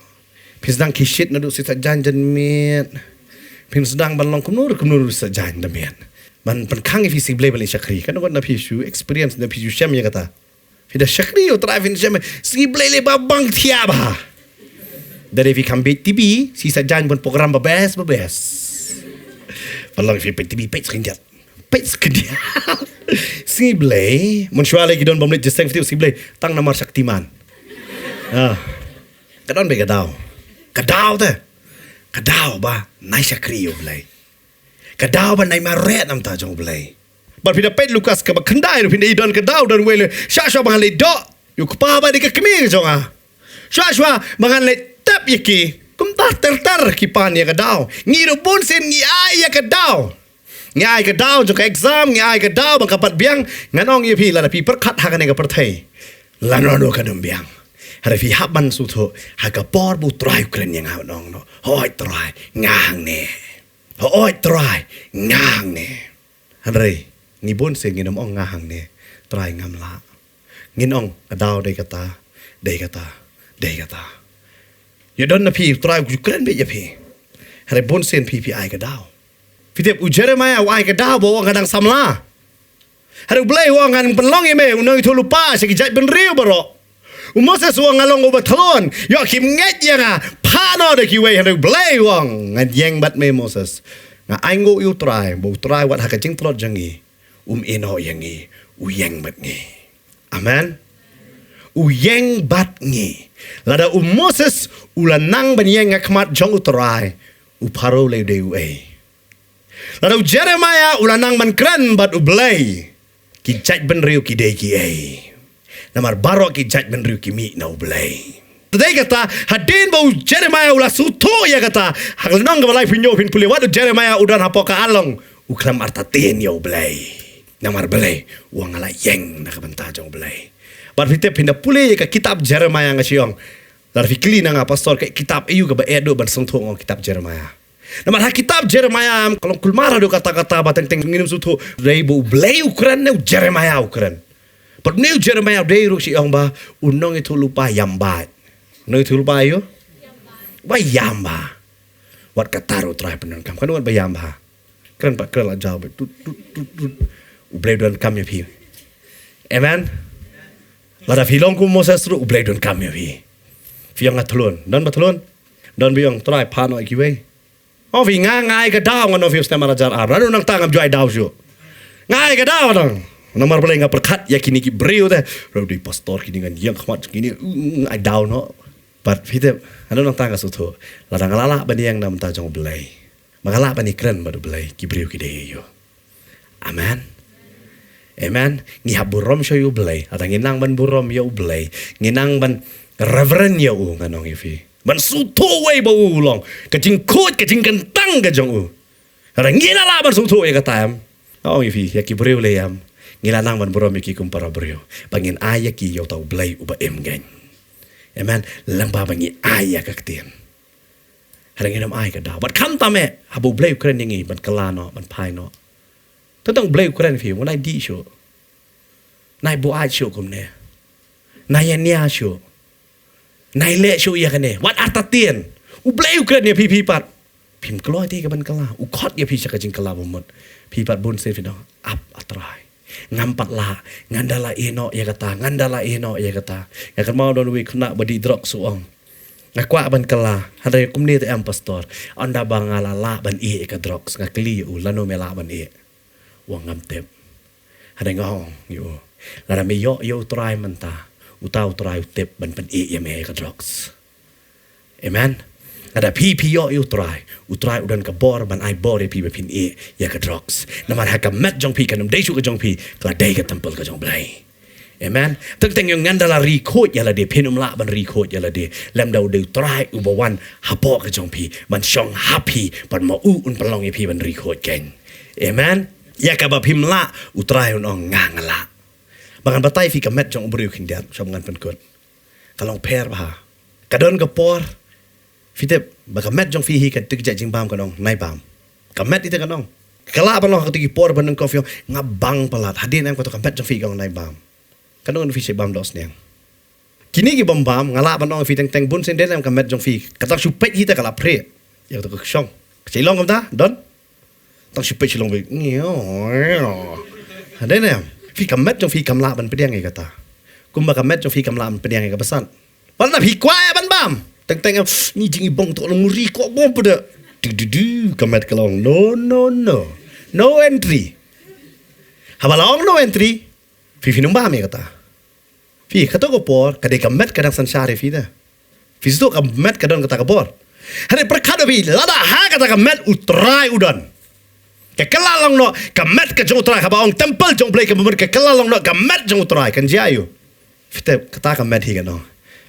Phin sdang ki shit naduh shi sa jan jan miet. Phin sdang ban long kumno kumno sa jan da miet. Ban pynkhang ïa phi sngi Blei ban leit shakri. Kan ngon na phi shu experience na phi shu shem ïa kata. Phi da shakri ïa U Trai phin shem. Sngi Blei lei ba bang thiah ba. Da dei phi kham beit T V, shi sa jan ban program ba best ba best. Ban long phi beit T V peit skyndiat. Peit skyndiat. Sngi Blei, mon shwa lei ki don bym leit jeseng phi tip sngi Blei, tang namar Shaktiman. Ah. Ka don beit ka daw. Ka daw te. Ka daw ba nai shakri ïa U Blei. Ka daw ba nai mareh na bynta jong U Blei. Bad phi da peit Lukas kaba khyndai ruh phi da i don ka daw don wei lei. Shah shah ba ngan leit doh. Ïa u kpa ba dei ka kmie ka jong nga. Shah shah ba ngan leit tep ïa ki. Kumta ter ter ki pan ïa ka daw. Ngi ruh bun sien ngi ai ïa ka daw. Ngi ai ka daw jong ka exam, ngi ai ka daw ba ka pat biang, ngan ong ïa phi lada phi pyrkhat ha kane ka pyrthei. Lano lano kan ym biang. Hynrei phi hap ban sngewthuh, ha ka por ba U Trai u kren ïa nga u ong noh. Hooid Trai, nga hangne. Hooid Trai, nga hangne. Hynrei, ngi bun sien ngin ym ong nga hangne. Trai ngam lah. Ngin ong, ka daw dei kata, dei kata, dei kata. Ïa don na phi, Trai u kren beit ïa phi. Hynrei bun sien phi phi ai ka daw. Phi tip u Jeremiah u ai ka daw ba u ong nga dang samla. Hynrei U Blei u ong ngan pynlong ïa me u nongïathuhlypa sha ki jaitbynriew baroh. U Moses u ong nga long uba thlun, ïoh kim ngeit ïa nga, phah noh da kiwei, hynrei U Blei u ong ngan ïeng bad me Moses. Nga ainguh ïa U Trai, ba U Trai wat ha ka jingtlot jong ngi um ïehnoh ïa ngi, u ïeng bad ngi. Amen. U ïeng bad ngi. Lada u Moses u la nang ban ïeng ha khmat jong U Trai, u Pharaoh lei u dei uei? Lada u Jeremiah u la nang ban kren bad U Blei, ki jaitbynriew ki dei kiei? Namar baroh ki jaitbynriew ki mih na U Blei. Te dei kata, hadien ba u Jeremiah u la sngewthuh ïa kata, ha ka lynnong kaba laiphew hynñiew phin pule wat u Jeremiah u don hapoh ka ailong, u khlem artatien ïa U Blei. Namar balei? U ong nga la ïeng na ka bynta jong U Blei. Bad phi tip phin da pule ïa ka kitab Jeremiah nga shu ong. Lada phi kylli na nga pastor ka kitab aïu kaba eh duh ban sngewthuh, nga ong kitab Jeremiah. Namar ha kitab Jeremiah ka long kulmar haduh katta katta ba teng teng ngin ym sngewthuh. Dei ba U Blei u kren ne u Jeremiah u kren. Bad une u Jeremiah u dei ruh shu ong ba u nongïathuhlypa ïam bad. U nongïathuhlypa aïu? Ba ïam ba. Wat kata ruh Trai pyndonkam. Kan wat ba ïam ba. Kren pat kren la jaw beit. Tut, tut, tut, tut. U Blei u donkam ïa phi. Amen. Lada phi long kum u Moses ruh U Blei u donkam ïa phi. Phi ong nga thlun. Don ba thlun? Don ba ong Trai phah noh ïa kiwei? Ong phi nga, nga ai ka daw, ngan ong phi u snem ar hajar ar. Naduh nangta ngam ju ai daw shuh. Nga ai ka daw nang. Namar balei? Nga pyrkhat ïa kine ki briew te. Ruh dei pastor kine, ngan ïeng khmat kine, mm, ai daw noh. Bad phi tip, naduh nangta nga sngewthuh, lada nga la lah ban ïeng na bynta jong U Blei, ba nga lah ban ïakren bad U Blei, ki briew ki dei aïu? Amen. Amen. Ngi hap burom sha U Blei. Lada ngi nang ban burom ïa U Blei, ngi nang ban reverend ïa u, ngan ong ïa phi, ban sngewthuh uwei ba u long, ka jingkhuid ka jingkyntang ka jong u. Lada ngi la lah ban sngewthuh ïa kata em, nga ong ïa phi, ïa ki briew lei em, ngi la nang ban burom ïa ki kum para briew, ba ngin ai ïa ki ïa uta U Blei uba im ngeiñ. Amen. Lyngba ba ngi ai ïa ka ktien. Hynrei ngin ym ai ka daw. Bad khamtam eh, haba U Blei u kren ïa ngi ban kylla noh, ban phai noh. Tang tang U Blei u kren ïa phi, wat nai dih shuh. Nai buaid shuh kumne. Nai ïania shuh. Nai leh shuh ïa kane. Wat artatien. U Blei u kren ïa phi, phi pat. Phim kloi te ka ban kylla. U khot ïa phi sha ka jingkylla ba mut. Phi pat bun sien phi ong, ap A Trai. Ngam pat lah, ngan da la ïeh noh ïa kata, ngan da la ïeh noh ïa kata. Nga kynmaw don uwei u khynnah ba dih drugs u ong, nga kwah ban kylla, hynrei kumne te em pastor, ynda ba nga la lah ban ïeh ïa ka drugs, nga kylli ïa u, lano me lah ban ïeh? U ong ngam tip. Hynrei nga ong ïa u, lada me ïoh ïa U Trai mynta, uta U Trai u tip ban pynïeh ïa me ïa ka drugs. Amen. Lada phi, phi ïoh ïa U Trai, U Trai u don ka bor ban ai bor ïa phi ba phin ïeh ïa ka drugs. Namar ha ka met jong phi, kan ym dei shuh ka jong phi, ka la dei ka templ ka jong U Blei. Amen. Teng teng ïa ngan da la ri khuid ïa lade, phin ym lah ban ri khuid ïa lade. Lymda u dei U Trai uba wan hapoh ka jong phi, ban shong ha phi, bad ma u un pynlong ïa phi ban ri khuid keiñ. Amen. Ïa kaba phim lah, U Trai un ong nga nga lah. Ba ngan batai phi ka met jong u briew khyndiat, shwa ba ngan pynkut. Ka long pher bha. Ka don ka por, phi tip, ba ka met jong phi hi katu ka jait jingbam kan ong, nai bam. Ka met ita kan ong, ka lah ban long ha katu ki por ba nyngkong phi ong, nga bang palat. Hadien em katu ka met jong phi kan ong, nai bam. Kan ong phi shi bam doh sniang. Kine ki bam bam, nga lah ban ong phi teng teng bun sien dei em ka met jong phi. Ka tang shu peit hi te ka la phrieh. Ïa katu ka shong. Ka shi long kumta, don? Tang shu peit shi long beit. Ngiaw. Hadien em. Phi ka met jong phi kam lah ban pdiang ïa kata. Kumba ka met jong phi kam lah ban pdiang ïa ka bsat. Pynban phi kwah ban bam. Teng teng em, ngi jingibong to long muri ko bom pda. Du du du, ka met ka long, no no no. No entry. Haba long no entry, phi phin ym bam ïa kata. Phi, kato ka por ka dei ka met ka dang synshar ïa phi te. Phi sngewthuh, ka met ka don kata ka bor. Hynrei pyrkhat ïa phi, lada ha kata ka met U Trai u don. Ka kylla long noh ka met ka jong U Trai, haba ong templ jong U Blei ka mut ka kylla long noh ka met jong U Trai, kan jia aiu? Phi tip, kata ka met hi kan ong,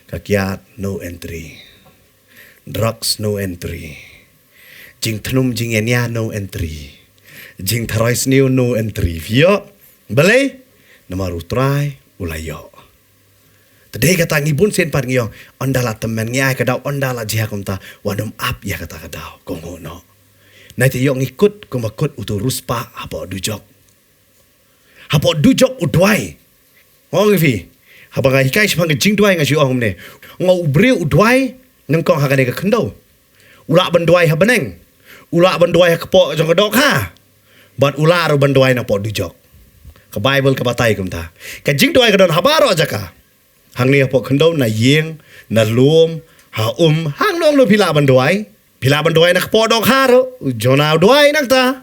ka kiad, no entry. Drugs, no entry. Jingthnum jingïania, no entry. Jingtharai sniew, no entry. Phi ïoh? Balei? Namar U Trai u la ïoh. Te dei kata ngi bun sien pat ngi ong, ynda la tymmen ngi ai ka daw, ynda la jia kumta, wat nym ap ïa kata ka daw, kohnguh noh. Nai te ïoh ngi kut kumba kut uto u riewspah hapoh dujok. Hapoh dujok u duwai. Nga ong ïa phi, haba nga hikai shaphang ka jingduwai nga shu ong kumne. Nga ong u briew u duwai nyngkong ha kane ka khyndew. U lah ban duwai ha bneng. U lah ban duwai ha kpoh jong ka dohkha. Bad u lah ruh ban duwai napoh dujok. Ka Baibl ka batai kumta. Ka jingduwai ka don ha baroh jaka. Hangne hapoh khyndew, na ïing, na lum, ha um, hangno hangno phi lah ban duwai. Phi lah ban duwai na kpoh dohkha ruh, u Jonah u duwai nangta.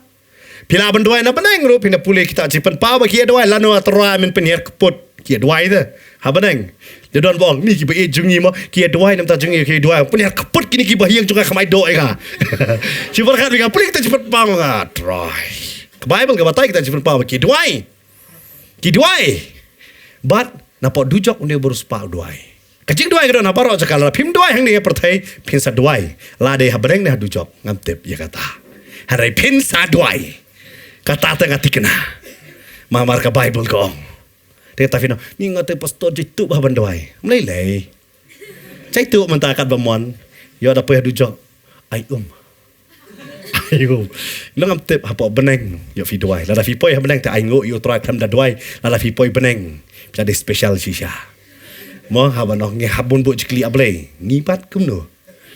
Phi lah ban duwai na bneng ruh, phin da pule kita ki jingpynpaw ba ki ïa duwai, lano A Trai men pynhiar kput ki ïa duwai te. Ha bneng. Te don ba ong, ni kiba ïeit jong ngi mo, ki ïa duwai na bynta jong ngi, ki ïa duwai. Pynhiar kput kine kiba ïeng jong nga, kham ai doh ïa nga. Shi pyrkhat phi, nga pule kita ki jingpynpaw nga, Trai. Ka Baibl ka batai kita ki jingpynpaw ba ki duwai. Ki duwai. Bad napoh dujok une u riewspah u duwai. Ka jingduwai ka don ha baroh jaka, lada phim duwai hangne ha pyrthei, phin sa duwai. Lada ha bneng ne ha dujok, ngam tip ïa kata. Hynrei phin sa duwai. Kata te nga thikna. Namar ka Baibl ka ong. Te kata phin ong, ni nga te pastor, jaituh bha ban duwai. Ym lei lei. Jaituh mynta katba mon. Ïoh da poi ha dujok. Ai um. Ai um. Nang ngam tip hapoh bneng ïoh phi duwai. Lada phi poi ha bneng te ainguh ïa U Trai khlem da duwai. Lada phi poi bneng, phi la dei special shisha. Mo, haba noh ngi hap ban buh jingkylli, A Blei, ngi pat kumno?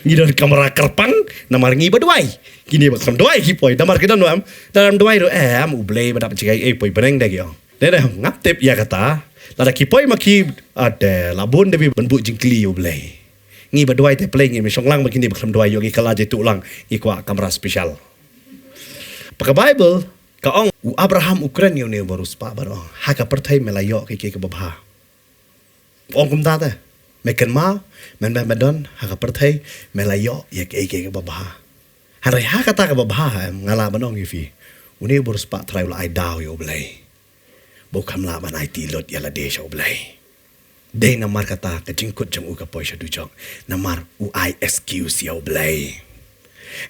Ngi don kamra kyrpang namar ngi ba duwai. Kine ba khlem duwai ki poi namar ki don, em. Lada ym duwai ruh, em, U Blei ba dap jngai, eh, poi bneng de ki ong. Dei, dei, ngam tip ïa kata. Lada ki poi ma ki, ah, te la bun de ban buh jingkylli ïa U Blei. Ngi ba duwai te, Blei, ngi me shong lang bad kine ba khlem duwai, ïoh ngi kylla jaituh lang, ngi kwah kamra special. Ba ka Baibl ka ong, u Abraham u kren ïa une u riewspah bad u ong, ha ka pyrthei me la ïoh kiei kiei kiba bha. Ong kumta te, me kynmaw, men, men, me don ha ka pyrthei, me la ïoh ïa kiei kiei kiba bha. Hynrei ha kata kaba bha, em, nga lah ban ong ïa phi, une u riewspah, Trai u la ai daw ïa U Blei. Ba u kham lah ban aiti lut ïa lade sha U Blei. Dei namar kata ka jingkut jong u ka poi sha dujok. Namar u ai excuse ïa U Blei.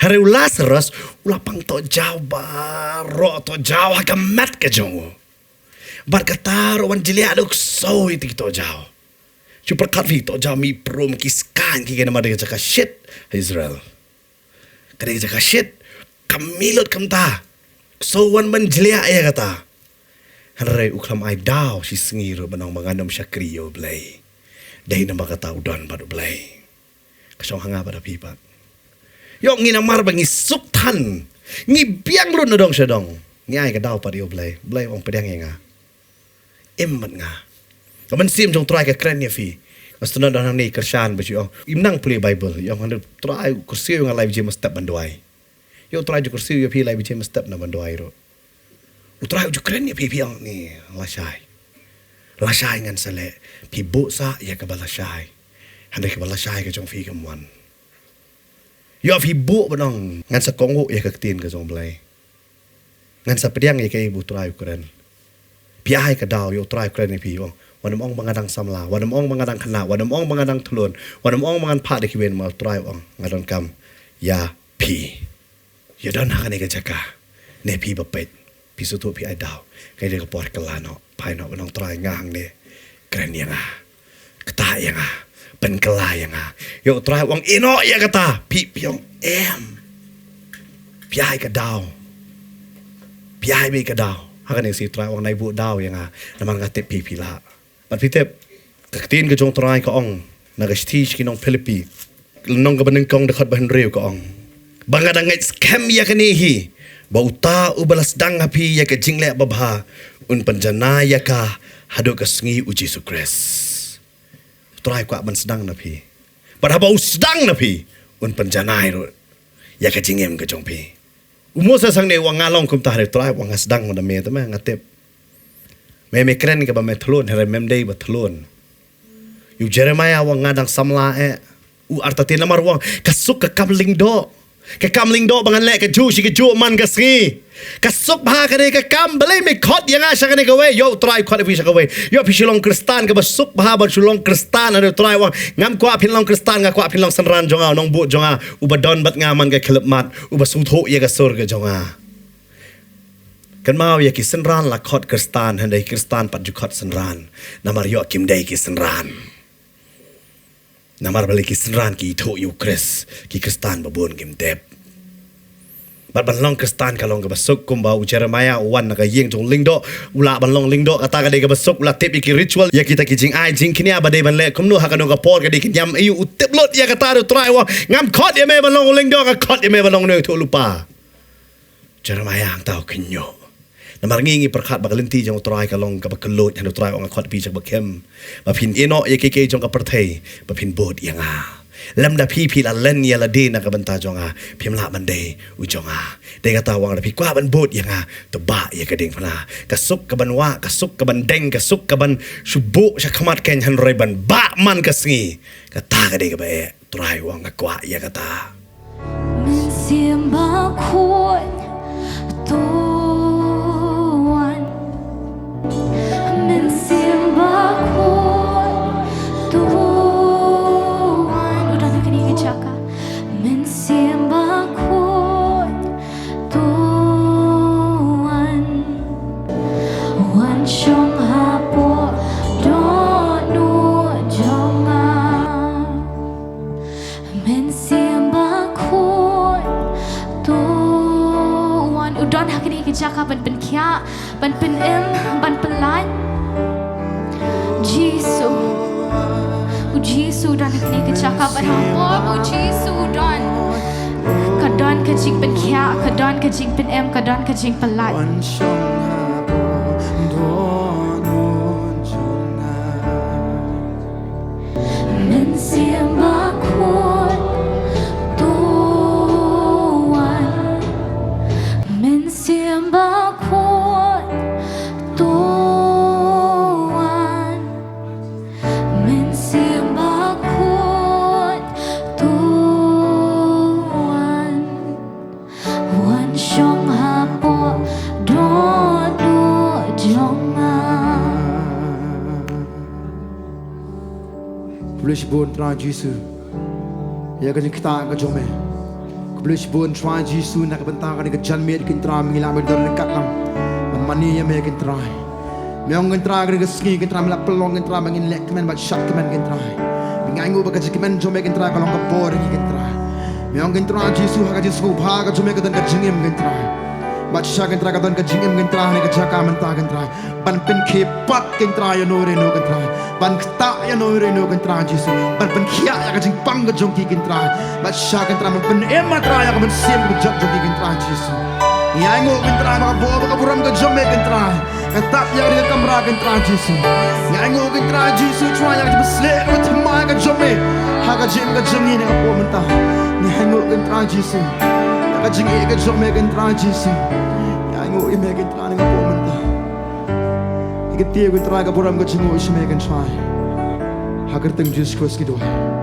Hynrei u Lasarus u la pang tohjaw baroh tohjaw ha ka met ka jong u. Bad kata ruh wan jliah da u ksew ïa ki tohjaw. Shu pyrkhat phi, tohjaw mih prum, ki skaiñ ki, ki namar dei ka jaka shit ha Israel. Ka dei ka jaka shit. Kam mih lut kumta. So wan ban jliah ïa kata. Hynrei u khlem ai daw shi sngi ruh ban ong ba ngan ym shakri ïa U Blei. Dei namar kata u don bad U Blei. Ka shong ha nga bad ha phi pat. Ïoh ngi namar ba ngi suk than. Ngi biang lut na dong sha dong. Ngi ai ka daw pat ïa U Blei. Blei ong pdiang ïa nga. Im bad nga. Ka mynsiem jong U Trai ka kren ïa phi. Nga sngewthuh don hangne kyrshan ba shu ong, im nang pule Baibl. Ïa ong hangne U Trai u kyrsiew ïa nga lai baje mynstep ban duwai. Ïa U Trai ju kyrsiew ïa phi lai baje mynstep na ban duwai ruh. U Trai u ju kren ïa phi, phi ong ni, lashai. Lashai ngan sa leh. Phi buh sa ïa kaba lashai. Hynrei kaba lashai ka jong phi kam wan. Ïa phi buh ban ong ngan sa kohnguh ïa ka ktien ka jong U Blei. Ngan sa pdiang ïa kaei ba U Trai u kren. Phi ai ka daw ïa U Trai u kren ïa phi, ong. Wat nym ong ba nga dang samla, wat nym ong ba nga dang khynnah, wat nym ong ba nga dang thlun, wat nym ong ba ngan phah da kiwei, namar U Trai u ong nga donkam ïa phi. Ïa don ha kane ka jaka. Ne phi ba peit. Phi sngewthuh phi ai daw. Kane ka por kylla noh. Phai noh ban ong Trai nga hangne. Kren ïa nga. Ktah ïa nga. Pynkylla ïa nga. Ïa U Trai u ong ïehnoh ïa kata. Phi phi ong em. Phi ai ka daw. Phi ai ba ka daw. Ha kane ka sngi U Trai u ong nai buh daw ïa nga. Namar nga tip phi phi lah. Bad phi tip, ka ktien ka jong U Trai ka ong, na ka shithi sha ki nong Philippi, lynnong kaba nyngkong dkhot ba hynriew ka ong, ba nga dang ngeit skhem ïa kane hi, ba uta uba la sdang ha phi ïa ka jingleh babha, un pynjanai ïa ka haduh ka sngi U Jisu Khrist. U Trai u kwah ban sdang na phi. Bad haba u sdang na phi, un pynjanai ruh ïa ka jingim ka jong phi. U Moses hangne u ong nga long kumta, hynrei U Trai u ong nga sdang ma da me te me nga tip. Me me kren kaba me thlun, hynrei mem dei ba thlun. U Jeremiah u ong nga dang samla eh. U artatien namar u ong ka suk ka kam lyngdoh. Ka kam lyngdoh ba ngan leh kajuh shi kajuh man ka sngi. Ka suk bha ka dei ka kam, balei me khot ïa nga sha kane kawei. Ïoh U Trai u khot ïa phi sha kawei. Ïoh phi shu long Khristan kaba suk bha ban shu long Khristan, hynrei U Trai u ong ngam kwah phin long Khristan, nga kwah phin long synran jong nga, u nongbud jong nga, uba don bad nga man ka khyllipmat, uba sngewthuh ïa ka sur ka jong nga. Kynmaw ïa ki synran la khot Khristan, hynrei Khristan pat ju khot synran. Namar ïoh kim dei ki synran. Namar balei ki synran ki ithuh ïa U Khrist, ki Khristan ba bun kim tip. Bad ban long Khristan ka long kaba suk, kumba u Jeremiah u wan na ka ïing jong lyngdoh, u lah ban long lyngdoh, kata ka dei kaba suk, u la tip ïa ki ritual, ïa kita ki jingai jingkñia ba dei ban leh kumno ha kano ka por, ka dei ki niam aïu, u tip lut ïa kata, hynrei U Trai u ong ngam khot ïa me ban long u lyngdoh, nga khot ïa me ban long u nongïathuhlypa. Jeremiah hangta u kynnoh. Namar ngi ngi pyrkhat ba ka lynti jong U Trai ka long kaba kylluid, hynrei U Trai u ong nga khot phi sha kaba khim. Ba phin ïehnoh ïa kiei kiei jong ka pyrthei, ba phin bud ïa nga. Lymda phi phi la len ïa lade na ka bynta jong nga, phim lah ban dei u jong nga. Dei kata u ong lada phi kwah ban bud ïa nga, to bah ïa ka diengphna. Ka suk kaban wah, ka suk kaban deng, ka suk kaban shu buh sha khmat kein, hynrei ban bah man ka sngi. Kata ka dei kaba eh. Trai u ong nga kwah ïa kata. Mynsiem Bakhuid to wan. Mynsiem Bakhuid to wan. U don ha kane ka jaka. Mynsiem Bakhuid to wan. Wan shong hapoh dohnud jong nga. Mynsiem Bakhuid to wan. U don ha kane ka jaka ban pynkhiah, ban pynim, ban pyllait. Jisu. U Jisu u don ha kane ka jaka, bad ha por ba U Jisu u don, ka don ka jingpynkhiah, ka don ka jingpynim, ka don ka jingpyllait. Wan shong hapoh dohnud jong nga. Mynsiem Bakhuid to wan. Mynsiem Bakhuid to wan. Mynsiem Bakhuid to wan. Wan shong hapoh dohnud jong nga. Khublei shibun Trai Jisu ïa ka jingktah ka jong me. Khublei shibun Trai Jisu na ka bynta kane ka janmiet, ko Trai, me ngi lah ban don ryngkat lang ban mane ïa me, ko Trai. Me ong, ko Trai, kane ka sngi, ko Trai, me la pynlong, ko Trai, ba ngin leh kmen bad shad kmen, ko Trai. Me, nga ainguh ba ka jingkmen jong me, ko Trai, ka long ka bor ïa ngi, ko Trai. Me ong kein Trai Jisu, ha ka jingsngewbha ka jong me ka don ka jingim kein Trai. Bad shisha kein Trai ka don ka jingim kein Trai, ha kane ka jaka mynta kein Trai. Ban pynkhie pat kein Trai ïa uno re uno kein Trai. Ban ktah ïa uno re uno kein Trai Jisu. Ban pynkhiah ïa ka jingpang ka jong ki kein Trai. Bad shisha kein Trai ban pynim ma Trai ïa ka mynsiem ka jong ki kein Trai Jisu. Ngi ainguh kein Trai ba ka bor ba ka burom ka jong me kein Trai. Ka tap ïa ka ding ka kamra kein Trai Jisu. Ngi ainguh kein Trai Jisu Trai ïa ka jingpynshlur ka jingthymmai ka jong me. Ha ka jingim ka jong ngi na ka por mynta. Ngi ainguh kein Trai Jisu. Ïa ka jingïeit ka jong me kein Trai Jisu. Ngi ainguh ïa me kein Trai na ka por mynta. Ngi kyntiew kein Trai ka burom ka jingnguh sha me kein Trai. Ha ka kyrteng Jisu Khrist ngi duwai.